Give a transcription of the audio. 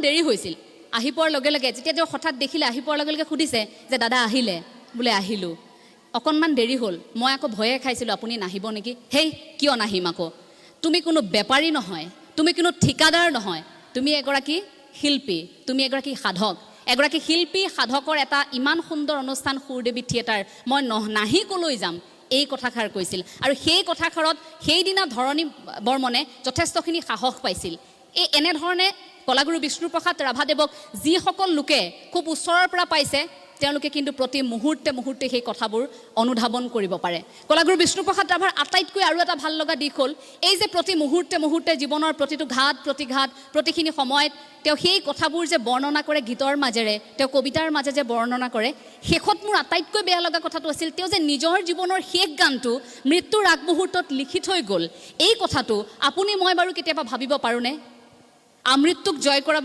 দেৰি হৈছিল। আহি পোৱাৰ লগে লগে, যেতিয়া তেওঁ হঠাৎ দেখিলে, আহি পোৱাৰ লগে লগে সুধিছে যে দাদা আহিলে বোলে? আহিলোঁ, অকণমান দেৰি হ'ল। মই আকৌ ভয়ে খাইছিলোঁ, আপুনি নাহিব নেকি। হেই, কিয় নাহিম আকৌ? তুমি কোনো বেপাৰী নহয়, তুমি কোনো ঠিকাদাৰ নহয়, তুমি এগৰাকী শিল্পী, তুমি এগৰাকী সাধক। এগৰাকী শিল্পী সাধকৰ এটা ইমান সুন্দৰ অনুষ্ঠান সুৰদেৱী থিয়েটাৰ, মই নাহি কলৈ যাম? এই কথাষাৰ কৈছিল আৰু সেই কথাষাৰত সেইদিনা ধৰণী বৰ্মনে যথেষ্টখিনি সাহস পাইছিল। এই এনেধৰণে কলাগুৰু বিষ্ণুপ্ৰসাদ ৰাভাদেৱক যিসকল লোকে খুব ওচৰৰ পৰা পাইছে, তেওঁলোকে কিন্তু প্ৰতি মুহূৰ্তে মুহূৰ্তে সেই কথাবোৰ অনুধাৱন কৰিব পাৰে। কলাগুৰু বিষ্ণুপ্ৰসাদ ৰাভাৰ আটাইতকৈ আৰু এটা ভাল লগা দিশ হ'ল এই যে প্ৰতি মুহূৰ্তে মুহূৰ্তে জীৱনৰ প্ৰতিটো ঘাত প্ৰতিঘাত, প্ৰতিখিনি সময়ত তেওঁ সেই কথাবোৰ যে বৰ্ণনা কৰে গীতৰ মাজেৰে, তেওঁ কবিতাৰ মাজে যে বৰ্ণনা কৰে। শেষত মোৰ আটাইতকৈ বেয়া লগা কথাটো আছিল, তেওঁ যে নিজৰ জীৱনৰ শেষ গানটো মৃত্যুৰ আগমুহূৰ্তত লিখি থৈ গ'ল। এই কথাটো আপুনি মই বাৰু কেতিয়াবা ভাবিব পাৰোঁনে? আমৃত্যুক জয় কৰা বুলি